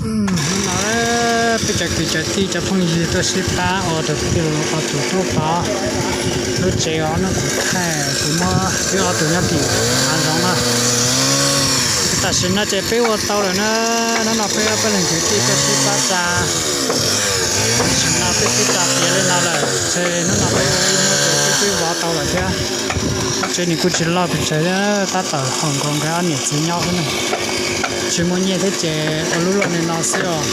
Hnub no peb cov kwv cov tij cov phooj ywg tuaj sib pab ua tus tij laug ua tus tub pov lub tsev os, noj kuv thaij kuv muab wb ob tug nyob tim hav zoov na. Tam sim no ces peb ua tau lawm na, hnub no peb ob peb leeg kwv tij tuaj sib pab tsa. Tam sim no peb twb tsa tiav li no lawm, ces hnub no peb ua ib hnub ces peb twb vov tau lawm thiab. Lub tsev nws kuj tsis loj pes tsawg, tab tom haum nkaus nkawd ob niam txiv nyob xwb na. Tsis muaj nyiaj thiab ces ua lub loj li no xwb os.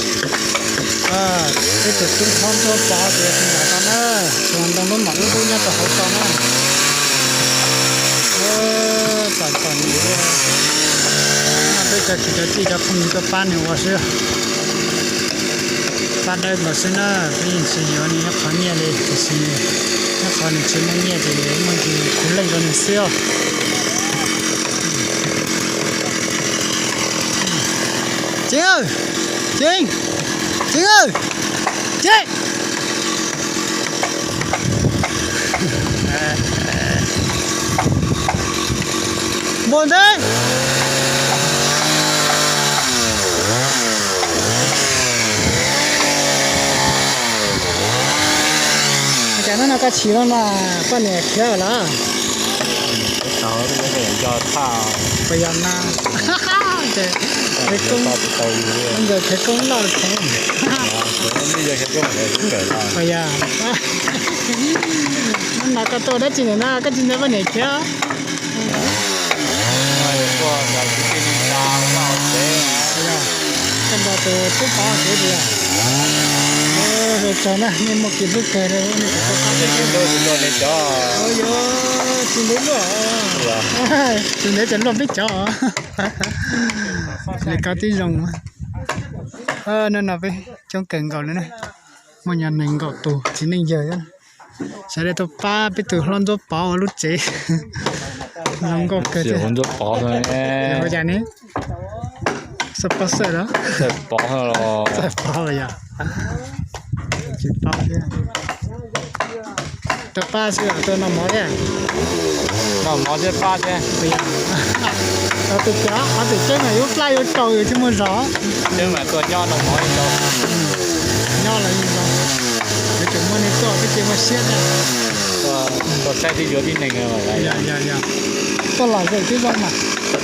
Peb tus tub hlob Ntsuab Pov ces tsis nram ko na, tsuas ntoo lub mam lub lub nyob rau hauv ko na. Txom txom nyem, no peb cov kwv cov tij cov phooj ywg tuaj pab nws ua xwb. Pab dawb nkaus xwb na, peb yeej tsis yuav nws ib qho nyiaj li, tiam sis ib qho nws tsis muaj nyiaj ces muaj nqis kuv leej rau nws xwb os. Ceev, Ceev, Ceev, Ceev. Npua nteb. Cas hnub no koj chim lawm mas poj niam khiav lawm? Puas yog na? Ces nkawd khiav koob loj kheev. Puas yog? Hnub no koj tuaj dab tsi na, koj tsis ntshai poj niam khiav? Koj nrog tus tub pov kev tias, tsaug na, nej muaj kev hlub kawg li, nej tus tub pov kev hlub. Yog tsis ntev luaj, tsis ntev ces luaj peb cov. Li koj tib zoo. Hnub no peb coob kawg nkaus li na, muaj nyob nees nkaum tus txiv neej yawg. Sawv daws tuaj pab peb tus hlob Ntsuab Pov ua lub tsev, zoo nkauj kawg thiab. Ua cas ne? Xav pov xwb los? Xav pov los yog? Tsis paub thiab. Tuaj pab xwb los tuaj noj mov thiab? Noj mov thiab pab thiab. Tus cov qhov twm tseeb mas yuav plab yuav tsaus yus thiaj muaj zog. Tseeb mas tuaj nyob noj mov li ntawd. Nyob los yeej zoo. Yuav tsum muaj neeg tuaj peb thiaj muaj siab thiab. Tuaj saib thiab yuav tib neeg. Yog, yog, yog. Tuaj lom zem twb zoo mas.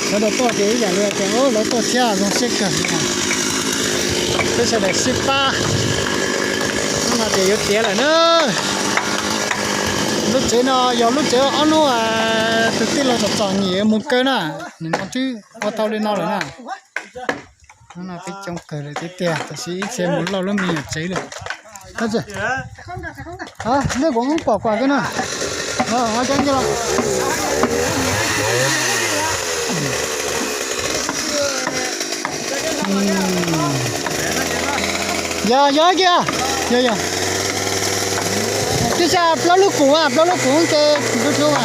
Sawv daws tuaj ces ib yam li tias lawv tuaj thiab zoo siab kawg. Peb sawv daws sib pab. Hnub no ces yuav tiav lawm na. Lub tsev no yog lub tsev ob hnub tus tij laug txom txom nyem mus kaw na. Nim no twb ua tau li no lawm na. Hnub no peb coob kawg lawm tiag tiag, tab sis ib txhia mus lauj lub me nyuam tsev lawm. Nej kuv pom kuv kawg na. Yog, yog kiag. Yog, yog. Tib sab plaub lub kub, plaub lub kub ces lub rub.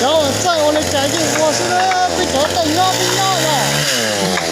Cov uas txawj ua li cas yeej ua xwb, peb cov txawj nyob peb nyob os.